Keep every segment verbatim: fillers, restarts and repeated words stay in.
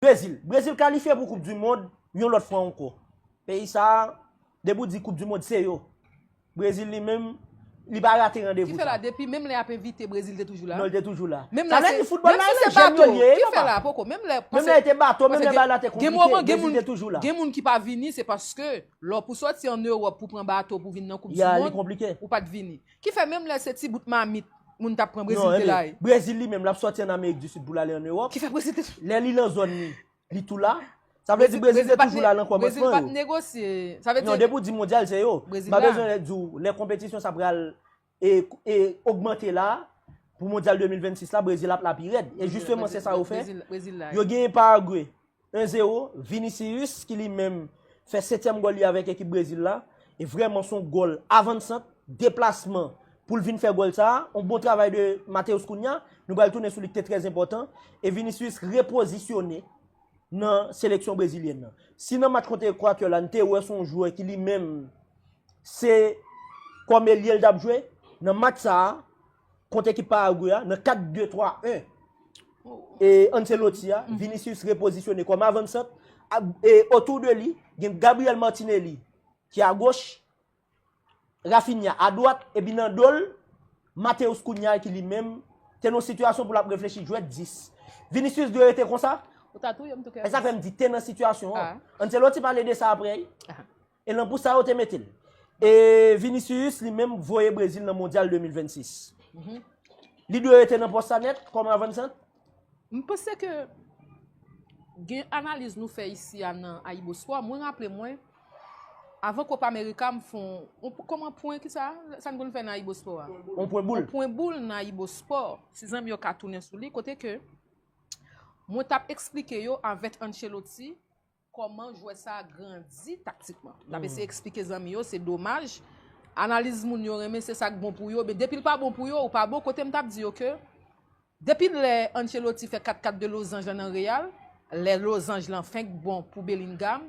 Brezil. Brezil kalifye pou Koup di Mond yon lòt fwa ankò. Peyi sa a, depi w di Koup di Mond, se yo. Brezil li menm, li pa rate randevou Ki fè la, sa. Depi menm lè y ap envite, Brezil te toujou la. Non, li te toujou la. Menm Sa lè vle se di foutbòl menm la, si se jèn yo bato, li ye, ki yo fè pa. La, poko, menm lè Menm lè te bato, menm lè bagay la te Gen moman, konplike, gen moun, Brezil te toujou la. Gen moun ki pa vini, se paske lè w pou sòti an Ewòp pou pran bato pou vin nan Koup di Ya, li Mond, konplike. Ou pa t vini. Ki fè menm lè se ti bout mamit, moun t ap pran Non, Brezil te ebyen, la ye. Brezil li menm, l ap sòti an Amerik di Sid pou l ale an Ewòp. Ki fè Brezil te Lè li nan zòn li, li tou la. Sa vle di Brezil te toujou la nan kòmansman yo. Negosye. Sa vle Non, di depi w di mondyal, se yo. Brezil Pa la. Bezwen di w, lè konpetisyon sa pral e, e ogmante la, pou mondyal de mil vennsis la, Brezil ap la pi rèd. E jisteman, se sa yo fè. Brezil, Brezil la. Yo genyen Paragwe en zewo, Vinicius ki li menm fè setyèm gòl li avèk ekip Brezil la. E vrèman, se yon gòl avansant, deplasman pou l vin fè gòl sa a. Yon bon travay de Mateus Cunha. Nou pral tounen sou li ki te trè enpòtan. E Vinicius repozisyone nan seleksyon brezilyèn nan. Si nan match kont Ekwatè la, n te wè se yon jwè ki li menm se kòm elye l t ap jwe, nan match sa a, kont ekip Paragwe a, nan kat de twa en, e Ancelotti a, Vinicius repozisyone kòm avansant, a- e otou de li, gen Gabriel Martinelli ki agoch, Raphinha adwat, epi nan do l, Mateus Cunha ki li menm te nan yon sitiyasyon pou l ap reflechi jwèt dis. Vinicius dwe rete konsa? Ou ta touye m tou kè. E sa fè m di te nan sitiyasyon an. Ah. Ancelotti pale de sa apre. E lan pou sa yo te mete l. E Vinicius li menm voye Brezil nan mondyal de mil vennsis. Li dwe rete nan pòs sa nèt kòm avansant? M panse ke gen analiz nou fè isi a nan Ayibospò. Mwen raple mwen, avan Kopa Amerika, m fè yon, yon, kòman pwen ki sa? Sa n konn fè nan Ayibospò a? Yon pwen boul. Yon pwen boul nan Ayibospò. Si zanmi yo ka tounen sou li, kote ke mwen t ap eksplike yo avèk Ancelotti kòman jwè sa grandi taktikman. M t ap eseye eksplike zanmi yo, se domaj. Analiz moun yo renmen, se sa k bon pou yo. Men depi l pa bon pou yo, ou pa bon. Kote m t ap di yo ke depi lè Ancelotti fè kat kat de lozanj lan nan Real, lè lozanj lan fenk bon pou Bellingham,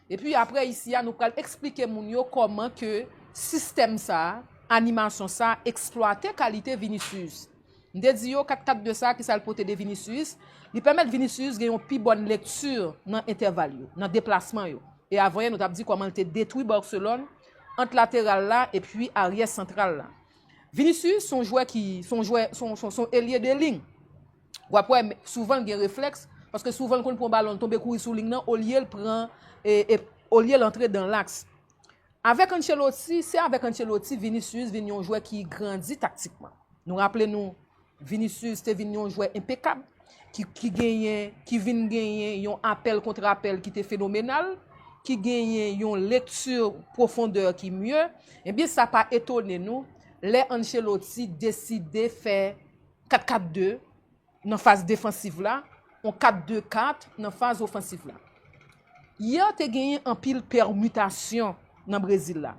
epi apre isi a, nou pral eksplike moun yo kòman ke sistèm sa, animasyon sa, eksplwate kalite Vinicius. M te di yo kat kat de sa, ki sa l pote de Vinicius, li pèmèt Vinicius gen yon pi bòn lekti nan entèval yo, nan deplasman yo. E avan yè, nou t ap di kòman l te detwi Barcelone ant lateral la epi aryè santral la. Vinicius se yon jwè ki, se yon jwè, se yon, se yon, se yon elye de liy. W ap wè, souvan l gen reflèks, paske souvan l konn pran balon, l tonbe kouri sou liy nan, olye l pran, e, e, olye l antre dan laks. Avèk Ancelotti, se avèk Ancelotti, Vinicius vin yon jwè ki grandi taktikman. Nou raple nou, Vinicius te vin yon jwè enpekab, ki, ki genyen, ki vin genyen yon apèl kont apèl ki te fenomenal, ki genyen yon lekti pwofondè ki mye. Ebyen, sa pa etone nou, lè Ancelotti deside fè kat kat de nan faz defansiv la, yon kat de kat nan faz ofansif la. Yè te genyen anpil pèmitasyon nan Brezil la.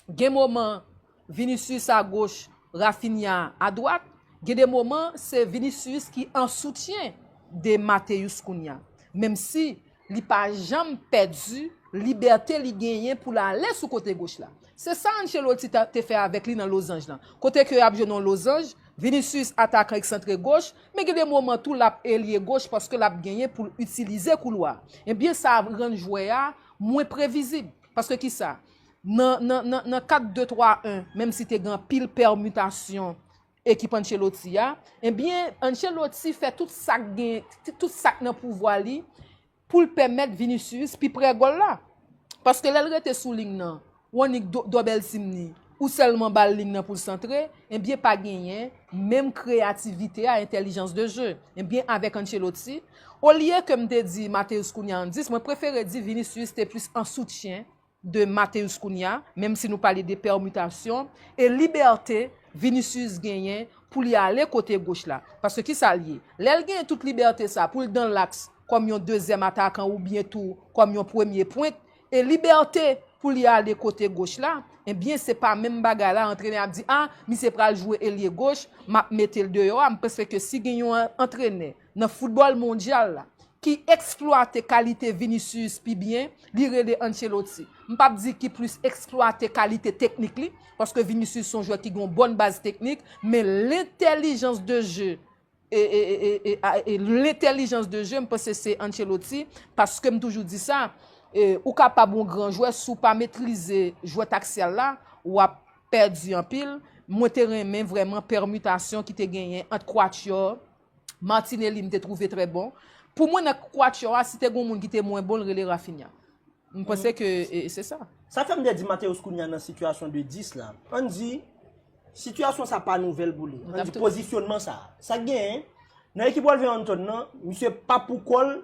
Gen moman, Vinicius agoch, Raphinha adwat. Gen de moman, se Vinicius ki an soutyen de Mateus Cunha. Menm si li pa janm pèdi libète li genyen pou l ale sou kote goch la. Se sa Ancelotti ta- te fè avèk li nan lozanj lan. Kote ke y ap jwe nan lozanj, Vinicius atakan eksantre goch, men gen de moman tou l ap elye goch paske l ap genyen pou l itilize koulwa. Ebyen, sa ap rann jwè a mwen previzib. Paske ki sa? Nan, nan, nan, nan kat de twa en, menm si te gen anpil pèmitasyon ekip Ancelotti a, ebyen, Ancelotti fè tout sa k gen, tout sa k nan pouvwa li pou l pèmèt Vinicius pi pre gòl la. Paske lè l rete sou liy nan, w annik do- dòbèl tim ni, ou sèlman ba l liy nan pou l santre, ebyen, pa genyen menm kreyativite a, entèlijans de je. Ebyen, avèk Ancelotti, olye ke m te di Mateus Cunha an dis, mwen prefere di Vinicius te plis an soutyen de Mateus Cunha, menm si nou pale de pèmitasyon, e libète Vinicius genyen pou li ale kote goch la. Paske ki sa l ye? Lè l genyen tout libète sa pou l dan laks kòm yon dezyèm atakan oubyen tou kòm yon premye pwent, e libète pou li ale kote goch la, ebyen, se pa menm bagay la, antrenè ap di, a, misye pral jwe elye goch, m ap mete l deyò a. M panse ke si gen yon antrenè nan foutbòl mondyal la, ki eksplwate kalite Vinicius pi byen, li rele Ancelotti. M p ap di ki plis eksplwate kalite teknik li, paske Vinicius se yon jwè ki gen yon bòn baz teknik, men lentèlijans de je e, e, e, e, e, a- e lentèlijans de je, m panse se Ancelotti, paske m toujou di sa, e, ou kapab yon gran jwè, si w pa metrize jwè taksyal la, w ap pèdi anpil. Mwen te renmen vrèman pèmitasyon ki te genyen ant Cuadrado, Martinelli, m te twouve trè bon. Pou mwen, nan Cuadrado a, si te gen yon moun ki te mwen bon, l rele Raphinha. M panse ke e, se sa. Sa fè m te di Matheus Cunha nan sitiyasyon de dis la. Ann di, sitiyasyon sa pa nouvèl pou li. Ann di pozisyonman sa. Sa genyen, nan ekip Wolverhampton nan, misye pa pou kò l,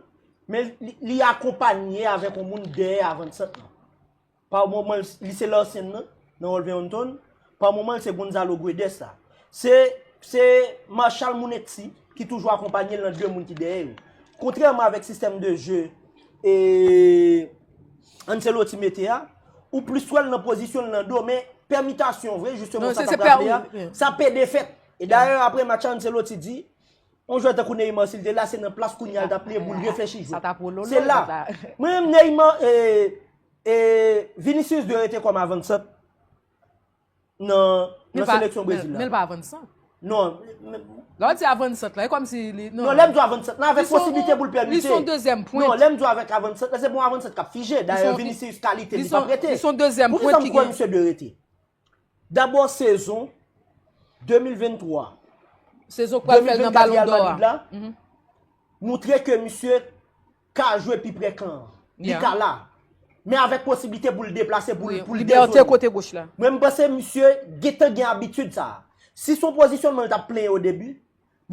men li, li akonpanye avèk yon moun dèyè avansant lan. Pa moman, li se Larsen nan, nan Wolverhampton. Pa moman, li se Gonzalo Guedes la. Se, se Marshall Munetsi ki toujou akonpanye l nan de moun ki dèyè yo. Kontrèman avèk sistèm de je e Ancelotti mete a, ou plis wè l nan pozisyon l nan do, men pèmitasyon vre, jisteman, sa t ap raple a, sa pede fèt. E dayè, apre match, Ancelotti di, yon jwè tankou Neymar, si l te la, se nan plas Cunha l t ap pleye pou l reflechi jwe. Se la. Mwen menm, Neymar, e, e Vinicius dwe rete kòm avansant nan, nan seleksyon Brezil la. Men l pa avansant. Non. Lè w di avansant la, e kòmsi li. Non, lè m di avansant la, avèk posiblite pou l pèmite. Li se yon dezyèm pwent. Non, lè m di avèk avansant la, se pa yon avansant k ap fije. Dayè, Vinicius kalite li p ap rete. Li se yon dezyèm pwent ki gen. Poukisa m kwè misye dwe rete? Dabò, sezon de mil venntwa, sezon k pral fè l nan Balon dò a. Moutre ke misye ka jwe pi pre kan an. Li ka la. Men avèk posiblite pou l deplase, pou l, pou l dezone. Libète kote goch la. Mwen, m panse misye gentan gen abitid sa a. Si se yon pozisyonman l t ap plenyen o debi,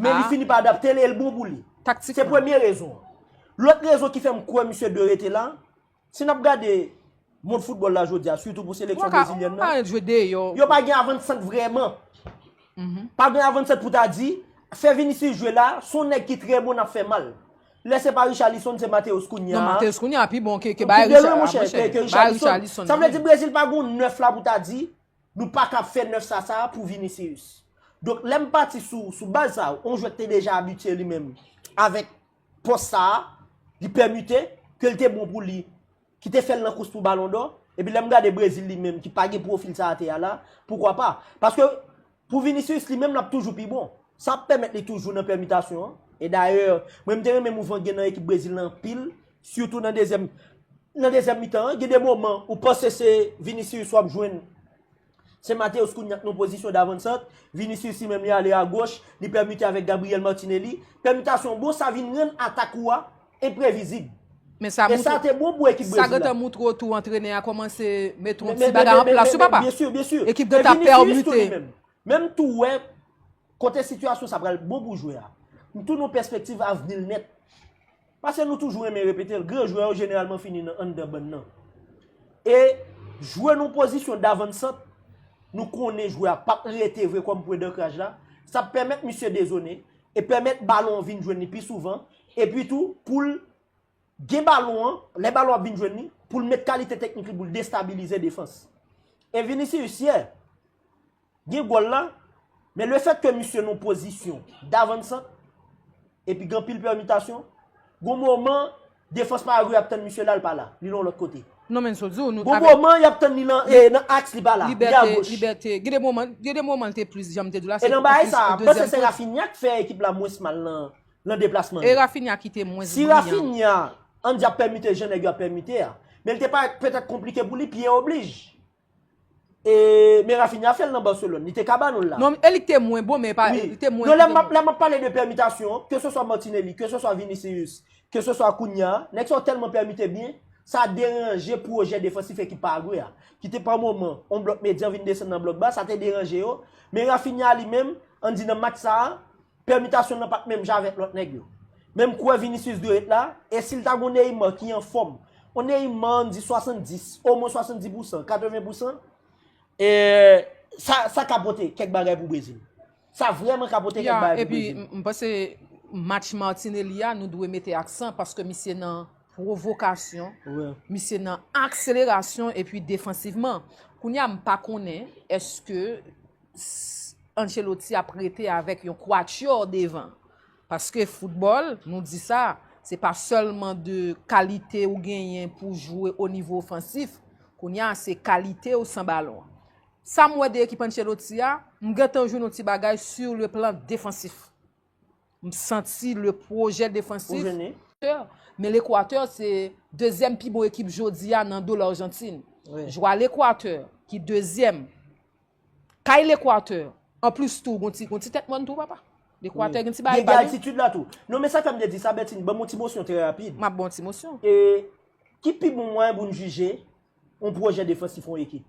men li fini pa adapte l e l bon pou li. Se premye rezon an. Lòt rezon ki fè m kwè misye dwe rete la, si n ap gade mond foutbòl la jodi a, sitou pou seleksyon brezilyèn nan, yo pa gen avansant vrèman. Pa gen avansant pou ta di, fè Vinicius jwe la, se yon nèg ki trè bon, n ap fè mal. Lè se pa Richarlison, se Matheus Cunha. Non, Matheus Cunha pi bon ke, ke Bayern, monchè, ke Richarlison. Sa vle di Brezil pa gen yon nèf la pou ta di, nou pa ka fè nèf sa sa pou Vinicius. Donk, lè m pati sou, sou baz sa, yon jwè ki te deja abitye li menm avèk pòs sa a, li pèmite ke l te bon pou li, ki te fè l nan kous pou Balon dò. Epi lè m gade Brezil li menm, ki pa gen pwofil sa a te a la, poukwa pa? Paske pou Vinicius li menm, l ap toujou pi bon. Sa ap pèmèt li toujou nan pèmitasyon an. E dayè, mwen m te renmen mouvman gen nan ekip Brezil la anpil, sitou nan dezyèm, nan dezyèm mitan an. Gen de moman ou panse se Vinicius w ap jwenn, se Matheus Cunha k nan pozisyon davansant, Vinicius li menm li ale agoch, li pèmite avèk Gabriel Martinelli. Pèmitasyon bon, sa vin rann atak ou a enprevizib. Men sa montre, sa te bon pou ekip Brezil la. Sa gentan moutre w tou antrenè a kòmanse mete yon ti bagay an plas wi papa. Byen si, byen si. Ekip gentan pèmite. Menm tou wè kote sitiyasyon sa pral bon pou jwè a. M tou nan pèspektiv avni l nèt. Paske nou toujou renmen repete l, gran jwè yo jeneralman fini nan anndan bann nan. E jwe nan yon pozisyon davansant, nou konnen jwè a p ap rete vre kòm pwen dankraj la, sa ap pèmèt misye dezone e pèmèt balon an vin jwenn li pi souvan, epi tou pou l gen balon an, lè balon ap vin jwenn li, pou l met kalite teknik li pou l destabilize defans. E Vinicius yè, gen gòl la, men lefètke misye nan pozisyon davansant, epi gen anpil pèmitasyon, gon moman, defans Paragwe ap tann misye la, l pa la, li nan yon lòt kote. Non, men so di w, nou. Gon moman, y ap tann li nan, e, nan aks, li pa la, li agoch. Libète, gen de moman, gen de moman, l te plis, jan m te di w la, se plis yon dezyèm pwent. E nan bagay sa a, m panse se Raphinha k fè ekip la mwens mal nan, nan deplasman yo. E Raphinha ki te mwens briyan. Si Raphinha, ann di ap pèmite jan nèg yo ap pèmite a, men l te pa petèt konplike pou li, pye oblij. E, men Raphinha fè l nan Barcelone. Li te ka ba nou l la. Non, e li te mwen bon, men pa, li te mwen. Non, lè m ap, lè m ap pale de pèmitasyon, ke se swa Martinelli, ke se swa Vinicius, ke se swa Cunha, nèg sa yo tèlman pèmite byen, sa deranje pwojè defansif ekip Paragwe a. Ki te pa moman, yon blòk medyan vin desann nan blòk ba, sa te deranje yo. Men Raphinha li menm, ann di nan match sa a, pèmitasyon nan pa t menm jan avèk lòt nèg yo. Men m kwè Vinicius dwe ret la, e si l ta gen yon Neymar ki anfòm, yon Neymar ann di swasanndis, omwen swasanndis pousan, katreven pousan, e sa, sa ka pote kèk bagay pou Brezil. Sa vrèman ka pote kèk bagay pou Brezil. Ya, epi m panse match Martinelli a, nou dwe mete aksan paske misye nan pwovokasyon, misye nan akselerasyon epi defansivman. Kounye a, m pa konnen èske Ancelotti ap rete avèk yon kwatchò devan. Paske foutbòl, nou di sa, se pa sèlman de kalite ou genyen pou jwe o nivo ofansif, kounye a se kalite ou san balon. Sa m wè de ekip Ancelotti a, m gentan jwenn yon ti bagay sur le plan defansif. M santi le pwojè defansif Lekwatè. Men Lekwatè se dezyèm pi bon ekip jodi a nan do Lajantin. Jwa Lekwatè ki dezyèm. Kay Lekwatè, anplis tou, gon ti, gon ti tèt mòn tou, papa. Lekwatè gen ti bagay ba li. Gen altitid la tou. Non, men sa k fè m te di sa, Bertine, ban m yon ti mosyon trè rapid. M ap ba w ti mosyon. E ki pi bon mwayen pou n jije yon pwojè defansif yon ekip?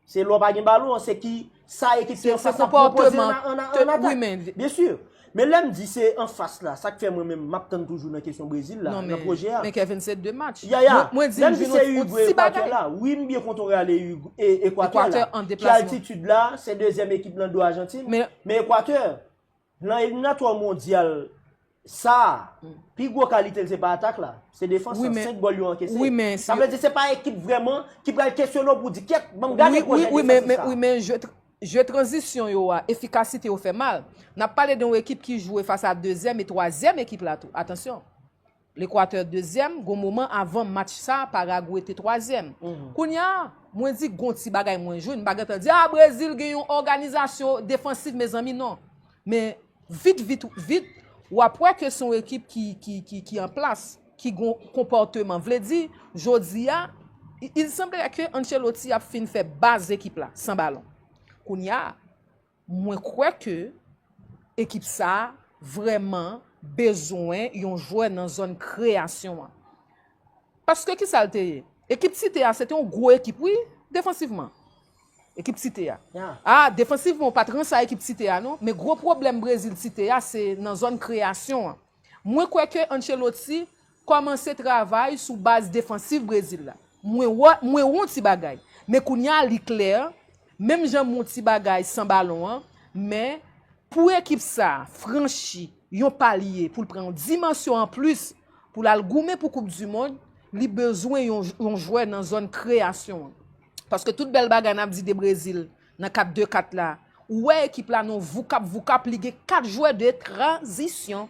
Se lè w pa gen balon an, se ki sa ekip ki anfas la pwopoze an atak. Byen si. Men lè m di se anfas la, sa k fè mwen menm m ap tann toujou nan kesyon Brezil la, nan pwojè a. Men Kevin, se de match. Mwen di m jwenn yon ti bagay. Wi, m byen kontan w rale Ekwatè la. Ki altitid la, se dezyèm ekip nan do Ajantin. Men Ekwatè, nan eliminatwa mondyal sa a, pi gwo kalite l se pa atak la, se defans lan. Senk gòl yo ankeche. Sa vle di se pa ekip vrèman ki pral kesyone w pou di, kyèt, ban m gade pwojè defansif sa a. Wi, men jwe tranzisyon yo a, efikasite yo fè mal. N ap pale de yon ekip ki jwe fas a dezyèm e twazyèm ekip la tou. Atansyon. Lekwatè dezyèm, gon moman avan match sa, Paragwe te twazyèm. Kounye a, mwen di gon ti bagay mwen jwenn, m pa gentan di, a, Brezil gen yon òganizasyon defansiv, mezanmi, non. Men vit, vit, vit, w ap wè ke se yon ekip ki, ki, ki, ki an plas, ki gon konpòteman. Vle di, jodi a, il semblerait que Ancelotti ap fin fè baz ekip la, san balon. Kounye a, mwen kwè ke ekip sa a vrèman bezwen yon jwè nan zòn kreyasyon an. Paske ki sa l te ye? Ekip Site a, se te yon gwo ekip, wi, defansivman. Ekip Site a. A, defansivman, w pa t ranse a ekip Site a, non. Men gwo pwoblèm Brezil Site a, se nan zòn kreyasyon an. Mwen kwè ke Ancelotti kòmanse travay sou baz defansiv Brezil la. Mwen wè, mwen wè yon ti bagay. Men kounye a, li klè, menm jan m wè yon ti bagay san balon an, men pou ekip sa a franchi yon palye, pou l pran yon dimansyon anplis, pou l al goumen pou Koup di Mond, li bezwen yon, yon jwè nan zòn kreyasyon an. Paske tout bèl bagay n ap di de Brezil nan kat de kat la, ou wè ekip la non voukap voukap, li gen kat jwè de tranzisyon.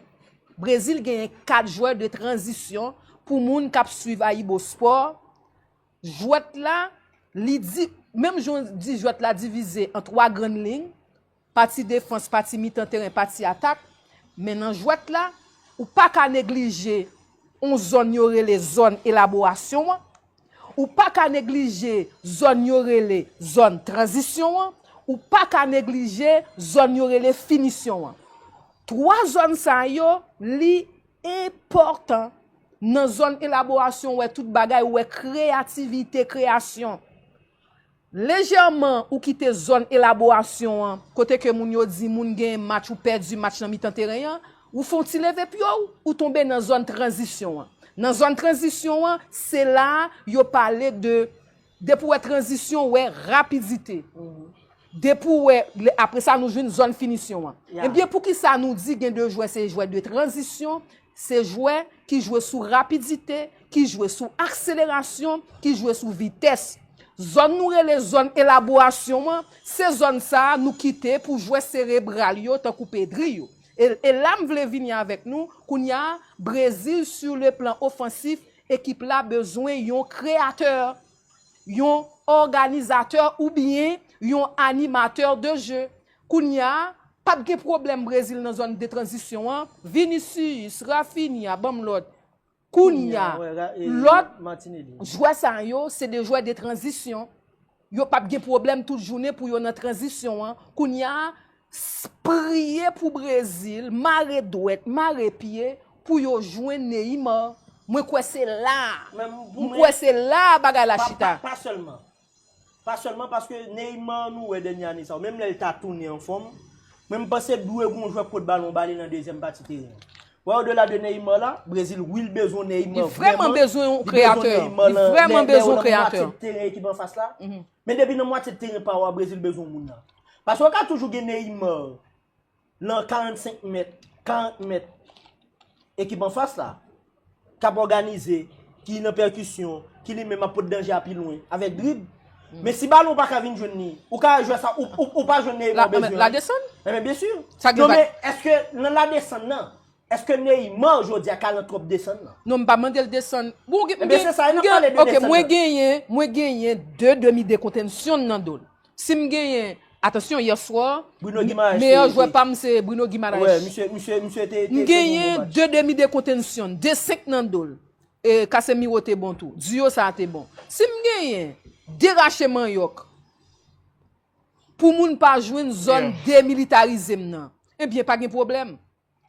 Brezil genyen kat jwè de tranzisyon pou moun k ap swiv Ayibospò. Jwèt la, li di, menm jan w di jwèt la divize an twa grann liy, pati defans, pati mitan teren, pati atak, men nan jwèt la, ou pa ka neglije yon zòn yo rele zòn elaborasyon an, ou pa ka neglije zòn yo rele zòn tranzisyon an, ou pa ka neglije zòn yo rele finisyon an. Twa zòn sa yo, li enpòtan. Nan zòn elaborasyon, w wè tout bagay, w wè kreyativite, kreyasyon. Lejèman, ou kite zòn elaborasyon an, kote ke moun yo di moun genyen match, ou pèdi match nan mitan teren an, ou fè yon ti leve pye w, ou tonbe nan zòn tranzisyon an. Nan zòn tranzisyon an, se la a yo pale de, depi w wè tranzisyon, w wè rapidite. Depi w wè, apre sa, nou jwenn zòn finisyon an. Ebyen, poukisa nou di gen de jwè, se jwè de tranzisyon, se jwè ki jwe sou rapidite, ki jwe sou akselerasyon, ki jwe sou vitès. Zòn nou rele zòn elaborasyon an, se zòn sa a nou kite pou jwè serebral yo, tankou Pedri yo. E, e la m vle vini avèk nou, kounye a, Brezil, sur le plan offensif, ekip la bezwen yon kreyatè, yon òganizatè oubyen yon animatè de jeu. Kounye a, p ap gen pwoblèm Brezil nan zòn de tranzisyon an. Vinicius, Raphinha, ban m lòt. Kounye a, lòt jwè sa yo, se de jwè de tranzisyon. Yo p ap gen pwoblèm tout jounen pou yo nan tranzisyon an. Kounye a, priye pou Brezil, mare dwèt, mare pye, pou yo jwenn Neymar. Mwen kwè se la. M kwè se la bagay la chita. Pa sèlman. Pa sèlman paske Neymar nou wè dènye ane sa yo, menm lè l ta tounen anfòm, mwen m panse dwe gon jwè k pot balon ba li nan dezyèm pati teren an. Wè, odela de Neymar la, Brezil, wi, l bezwen Neymar. Li vrèman bezwen yon kreyatè. Li vrèman bezwen yon kreyatè. Nan mwatye teren ekip anfas la. Men depi nan mwatye teren pa w a, Brezil bezwen moun nan. Paske w ka toujou gen Neymar nan karannsenk mèt, karant mèt ekip anfas la, k ap òganize, ki nan pèkisyon, ki li menm ap pot danje a pi lwen, avèk drib. Men si balon pa ka vin jwenn li, ou ka wè jwè sa, ou, ou, ou pa jwenn Neymar bezwen an. La desann? Enben, byen si. Non, men èske nan la desann nan, èske Neymar jodi a ka nan twòp desann nan? Non, m pa mande l desann. Bon, gen, m gen, m gen, ok, mwen genyen, mwen genyen de demi de kontansyon nan do l. Si m genyen Atansyon, yèswa, Bruno Guimaraes meyè te- jwè pa m se Bruno Guimaraes. Misye, misye, misye te, te, M te genyen bon match. De demi de kontansyon, de senk nan do l. E Casemiro te bon tou. Duo sa a te bon. Si m genyen de rache manyòk pou moun pa jwenn zòn Yeah. demilitarize m nan, ebyen, pa gen pwoblèm.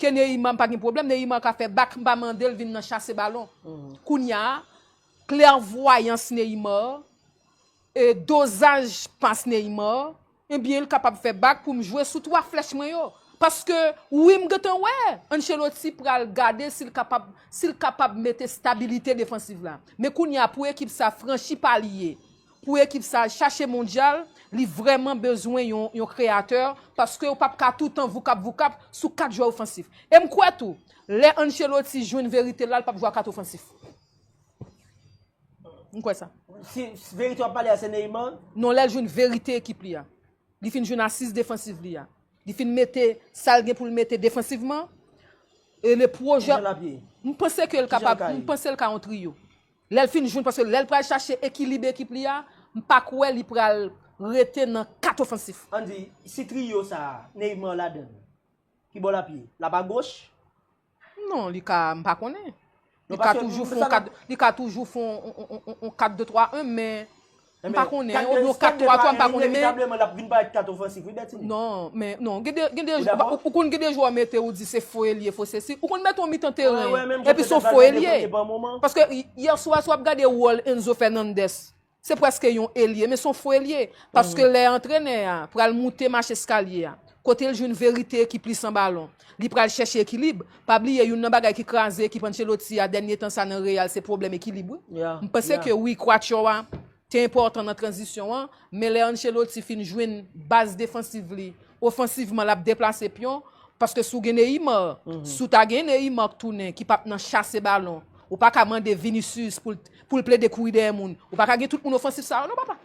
Ke Neymar, m pa gen pwoblèm. Neymar ka fè bak, m pa mande l vin nan chase balon. Kounye a, klèvwayans Neymar, e dozaj pas Neymar, ebyen, l kapab fè bak pou m jwe sou twa flèch mwen yo. Paske, wi, m gentan wè, Ancelotti pral gade si l kapab, si l kapab mete stabilite defansiv la. Men kounye a, pou ekip sa franchi pa li ye, pou ekip sa chache mondyal, li vrèman bezwen yon, yon kreyatè, paske ou p ap ka toutan voukap voukap sou kat jwè ofansif. E m kwè tou, lè Ancelotti jwenn verite la, l p ap jwe a kat ofansif. M kwè sa. Si, si verite w ap pale a se Neymar. Non, lè l jwenn verite ekip li a. Li fin jwenn asiz defansiv li a. Li fin mete sa l gen pou l mete defansivman. E le pwojè. Jan l ap ye. M panse ke l Kijan l kapab. ka ye? M panse l ka yon triyo. Lè l fin jwenn, paske lè l pral chache ekilib ekip li a, m pa kwè li pral rete nan kat ofansif. Ann di, si triyo sa a, Neymar ladan l, ki bò l ap ye? L ap agoch? Non, li ka, m pa konnen. Li Non, ka paske toujou m fè yon sa kat, li ka toujou fè yon, yon, yon, yon, yon kat de twa en, men m pa konnen. Kat Oubyen de- yon kat twa twa, m pa konnen, men inevitableman, l ap vin parèt kat ofansif, wi, Bertini. Non, men non, gen de, gen de, Ou dakò? ou, ou konn gen de jwè mete ou di se fo elye, fo se si. Ou konn mete yon mitan teren, Wè, wè, menm epi jan se yon petèt fo Valverde elye. Kote pa moman. Paske y- yè swa, si w ap gade wòl Enzo Fernandez, se prèske yon elye, men se yon fo elye. Paske lè antrenè a pral moute mach eskalye a, kote l jwenn verite ekip li san balon, li pral chèche ekilib. Pa bliye, youn nan bagay ki kraze ekip Ancelotti a dènye tan sa nan Real, se pwoblèm ekilib, wi. Yeah, M panse yeah. ke wi, Cuadrado a te enpòtan nan tranzisyon an, men lè Ancelotti fin jwenn baz defansiv li, ofansivman, l ap deplase pyon, paske si w gen Neymar, si w ta gen Neymar k tounen, ki p ap nan chase balon, ou pa ka mande Vinicius pou l, pou l plede kouri dèyè moun. Ou pa ka gen tout moun ofansif sa yo, non, papa.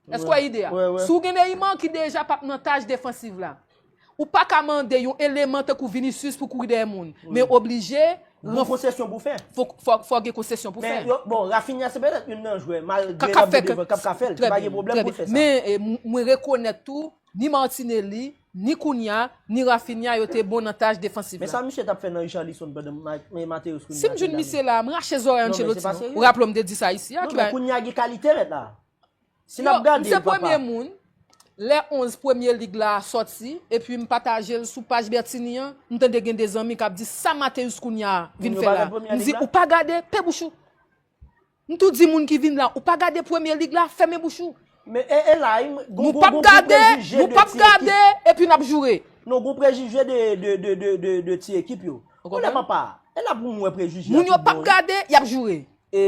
Èske w wè ide a? Wè, wè. Si w gen Neymar ki deja p ap nan taj defansiv la, ou pa ka mande yon eleman tankou Vinicius pou kouri dèyè moun. Men oblije, Gon konsesyon pou fè. fò, fò, fò gen konsesyon pou fè. Men, yo, bon, Rafinha se petèt youn nan jwè, malgre K ap, l k ap ap fè devan, k ap ka fè l, trè pa byen, gen pwoblèm trè pou l fè byen. sa. Men e, m- mwen rekonèt tou, ni Martinelli, ni Cunha, ni Rafinha, yo te bon nan taj defansif Men la. Sa misye t ap fè nan Richarlison pandan Ma- men Mateus Cunha Si m jwenn te la. Misye la, m rache zòrèy Non, men se Ancelotti, pa non. serye. Ou raple w, m te di sa isi a, Non, ki men ba- Cunha gen kalite mèt la. Si n Yo, ap gade, m se papa. Premye moun, lè onz Premye Lig la sòti, epi m pataje l sou paj Bertini an, m tande gen de zanmi k ap di sa Mateus Cunha vin Moun yo fè pa la. gad Premye M Lig di, la? Ou pa gade, pe bouch ou. M tou di moun ki vin la, ou pa gade Premye Lig la, fèmen bouch ou. Men e, e la, gon, Nou gon, p ap gon, gon gade, prejije nou de p ap ti gade, ekip. Epi n ap joure. Non, gon prejije de, de, de, de, de, de ti ekip yo. Ou Ou lè konprann? Papa, e la pou mwen prejije Moun yo tout p ap bon. Gade, y ap joure. E,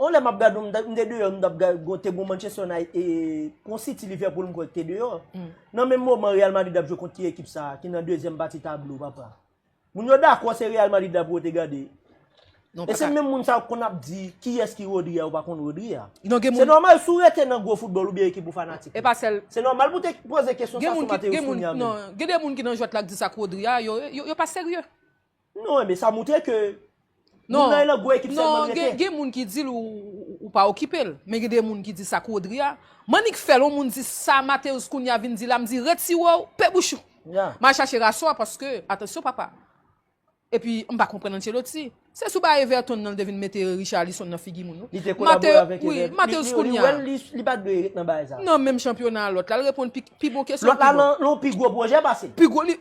on lè m ap gade, m te- m te deyò, m t ap gade, gon- te gon Manchester United, e, gon City Liverpool m kwè te deyò. Mm. Nan menm moman, Real Madrid ap jwe kont ki ekip sa, ki nan dezyèm pati tablo, papa. Moun yo dakò se Real Madrid la pou yo te gade. Non, E pa se ka. Menm moun sa yo konn ap di, kiyès ki Rodri a, ou pa konn Rodri a. Non, gen Se moun- nòmal si w rete nan gwo foutbòl oubyen ekip ou fanatik. E pa sèl. Se nòmal pou te poze kesyon Gen sa moun sou ki, Mateus gen moun, Cunha menm. Non, gen de moun ki nan jwèt la k di sa k Rodri a, yo, yo, yo pa serye. Non, men sa montre ke Non. Moun nan nan gwo ekip sèlman Non, l gen, rete. Gen moun ki di l ou, ou, ou pa okipe l. Men gen de moun ki di sa k Rodri a. M annik fè l, yon moun di sa Mateus Cunha vin di la, m di retire w, pe bouch ou. Ya. M al chache rason an paske, atansyon papa. Epi, m pa konprann Ancelotti. Se sou ba Everton nan l te vin mete Richarlison nan figi moun, non. Li te kolabore Mate- avèk wi, Everton. Mateus Li- li- Cunha. Well, li, li pa t dwe ret nan bagay sa. Nan menm chanpyona a lòt la, l reponn pi, pi bon kesyon. Lòt la pi bon. Nan nan pi gwo pwojè pase. Pi gwo li.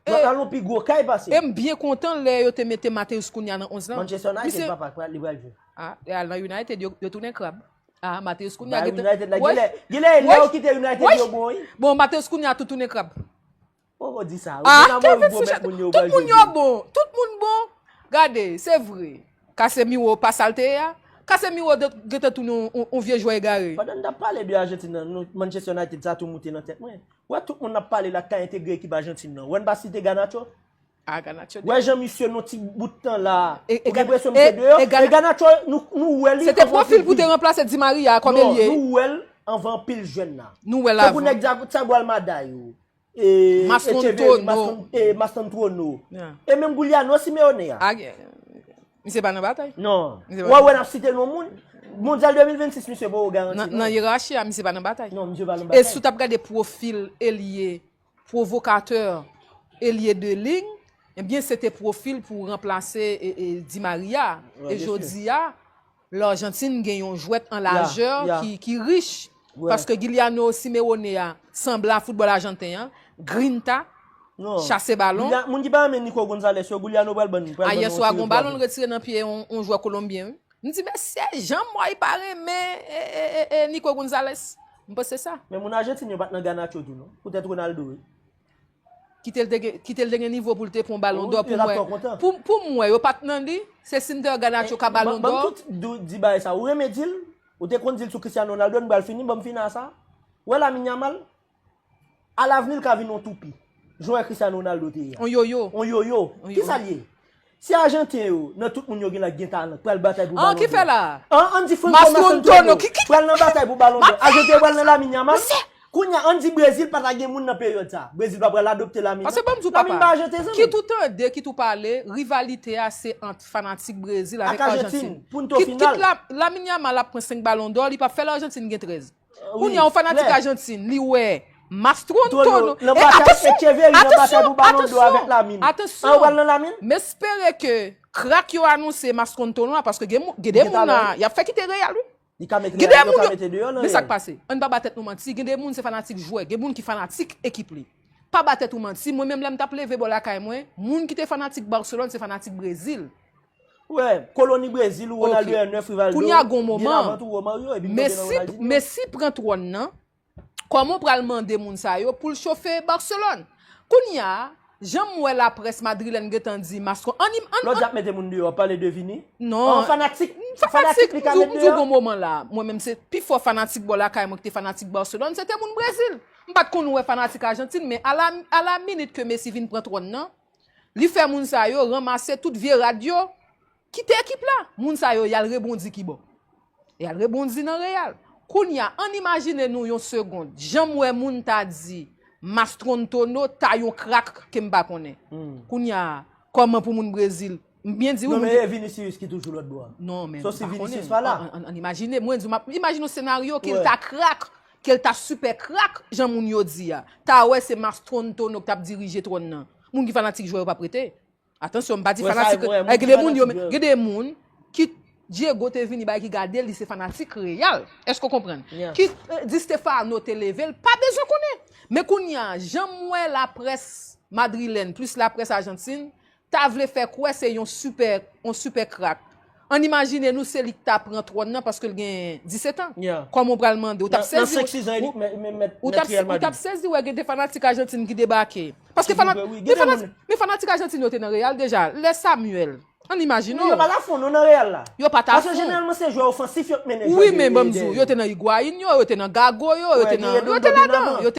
Lòt la nan pi gwo kay pase. E m byen kontan lè yo te mete Mateus Cunha nan onz lan. Manchester United Misye- papa pral li pral jwe. Ah, e al nan United, yo, yo tounen krab. Ah, Mateus Cunha Ba gentan- United la, Woy, genlè genlè woy, yo kite United woy. Yo bon, wi. Bon, Mateus Cunha tou tounen krab. Poko di sa. Ah, Ou konn Kevin bon Fisher, mèt moun yo tout pral moun jwe yo byen. Bon, tout moun bon. Gade, se vre. Casemiro pa sa l te ye a. Casemiro de- gentan tounen yon, yon, yon vye jwè egare. Pandan n t ap pale de Argentine nan, nou- Manchester United sa tou moute nan tèt mwen. Wè tout moun n ap pale la k ka entegre ekip Argentine nan. Wè n pa site Garnacho. Ah, Garnacho. Wè jan misye nan ti bout tan la. E- e Ou gen Garna- enpresyon e- misye deyò. e Garna- E Garnacho, nou, nou wè li. Se te pwofil pou te ranplase Di Maria kòm elye. Nou wè l anvan anpil jèn la. Nou wè l Tankou avan. Nèg Thiago Almada yo. E, Mastantuono. Echeverri, Mastan- e, Mastantuono. Yeah. E menm Giuliano Simeone a. Ah, gen- Misye pa nan batay. Non. Misye Wè, pa- wè, n ap site non moun. Mondyal de mil vennsis, misye poko garanti, Nan, non. Nan yerarchi a, misye pa nan batay. Non, misye pa nan E batay. si w t ap gade pwofil elye pwovokatè, elye de liy, ebyen, se te pwofil pou ranplase e, e Di Maria. Ouais, E bien jodi a, Lajantin gen yon jwèt an lajè ya. Ki, ki rich. Ouais. Paske Giuliano Simeone a sanble a foutbòl ajanten an, grinta, Non. Chase balon. Giulia- Moun ki pa renmen Nico Gonzalez yo, Giuliano pral ban. Pral ban Ayè yon swa, ti gon balon l retrase. Retire nan pye yon, yon jwè kolonbyen, wi. M di, mesye, jan m wè, li pa renmen e, e, e, e, Nico Gonzalez. M panse sa. Men moun Ajantin yo pa t nan Garnacho tou, non. Poutèt Ronaldo, wi. Kite l te gen- kite l te gen nivo pou l te pran balon Wi, dò pou l ap mwen. twò kontan. Pou, pou mwen, yo pa t nan li. Se si m te Garnacho ka balon Ban- ban dò. tout di- di bagay sa. Ou renmen di l, ou te konn di l sou Cristiano Ronaldo, nou pral fini, ban m fini a sa. Wè Lamine Yamal, alavni l ka vin yon toupi. Jan wè Cristiano Ronaldo te ye. On yoyo. On yoyo. On yoyo. Kisa l ye? Si Ajanten yo, nan tout moun yo gen la gen talan, pral batay pou An Ballon ki fè d'Or. la? An, an di Franco Mastrontano, Massantano ki- ki- pral nan batay pou Balon d'Or. Mafya! Ajanten yo pral nan Lamine Yamal. Mesye! Kounye a, an di Brezil pa ta gen moun nan peryòd sa. Brezil pa pral adopte Lamine. Paske ban m di w, Lamine papa, pa Ajanten, zanmi. Kit ou tande, kit ou pale, rivalite a se ant fanatik Brezil avèk Ak Ajantin, Ajantin. pou n to Kit, final. Kit la, Lamine Yamal ap pran senk balon dò, li p ap fè Lajantin gen trèz. Wi, Kounye a, yon fanatik klè. Ajantin, li wè Mastrontano. Tono, nan E batay atansyon, Echeverri, nan batay atansyon, pou Balon d'Or atansyon, avèk Lamine. Atansyon. An, ou pral nan Lamine? M espere ke krak yo anonse Mastrontano a, paske gen, mou- gen de Gen moun la, talan. Y ap fè kite Real, wi. Li ka mete, Gen de yo moun ka yo, mete deyò nan men sa k Real. Pase, ann pa ba tèt nou manti, gen de moun se fanatik jwè, gen moun ki fanatik ekip li. Pa ba tèt ou manti, mwen menm lè m t ap leve bò lakay mwen, moun ki te fanatik Barcelone se fanatik Brezil. Wè, koloni Brezil ou Ronaldo Ok. R nèf, Rivaldo. Kounye a gon Byen moman, avan tou, Romario, epi nou gen Messi, Ronaldinho. Messi pran twòn nan. Kòman w pral mande moun sa yo pou l chofe Barcelone? Kounye a, jan m wè laprès madrilèn gentan di Mascon, ann, ann, Lòt di ap mete moun deyò, pale de Vini. Non. An fanatik. Fanatik, Li ka m met di w deyò. Gon moman la, mwen menm se pi fò fanatik bò lakay mwen ki te fanatik Barcelone, se te moun Brezil. M pa t konn wè fanatik Ajantin, men a la, a la minit ke Messi vin pran twòn nan, li fè moun sa yo ranmase tout vye rad yo, kite ekip la. Moun sa yo, y al rebondi ki bò? Y al rebondi nan Real. Kounye a, ann imajine nou yon segond, jan m wè moun ta di Mastrontano ta yon krak ke m pa konnen. Kounye a, kòman pou moun Brezil? M byen di wi, Non, moun men ki e Vinicius ki toujou lòt bò a. Non, men Sauf si m pa konnen. Vinicius pa la. An, an, an imajine, mwen di, m ap imajine yon senaryo ke l Wè. Ta krak, ke l ta sipè krak, jan moun yo di a. Ta wè se Mastrontano k t ap dirije twòn nan. Moun ki fanatik jwè yo p ap rete. Atansyon, m pa di Wè, sa, fanatik. wè, moun Gen ki de moun yo, fanatik jwè. Gen de moun ki Diego te vini bay ki gade li se fanatik Real. Èske w konprann? Yeah. Ki eh, Di Stefano te leve l, pa bezwen konnen. Men kounye a, jan m wè laprès madrilèn plis laprès ajantin ta vle fè kwè se yon sipè, yon sipè krak. Ann imajine nou se li k ta pran twòn nan paske l gen disèt an. Yeah. Kòman w pral mande? Ou t ap Nan, nan sezi. senk sis an, li mèt, mèt, Ou mèt t ap, Real ou t ap Madrid. Sezi wè gen de fanatik ajantin ki debake. Paske Ki fana- debake, wi. men Gen de fanatik, moun. Men fanatik ajantin yo te nan Real deja. Lè Samuel. Ann imajine Yo pa la fon, nou nan Real la. Yo pa ta Paske fon. Jeneralman se jwè ofansif yo k mennen Wi, jwè men de- ban m de- di w, yo te nan Higuain yo, yo te nan Gago yo, yo Wè, te gen nan, Redondo yo te byen ladan, avan. Yo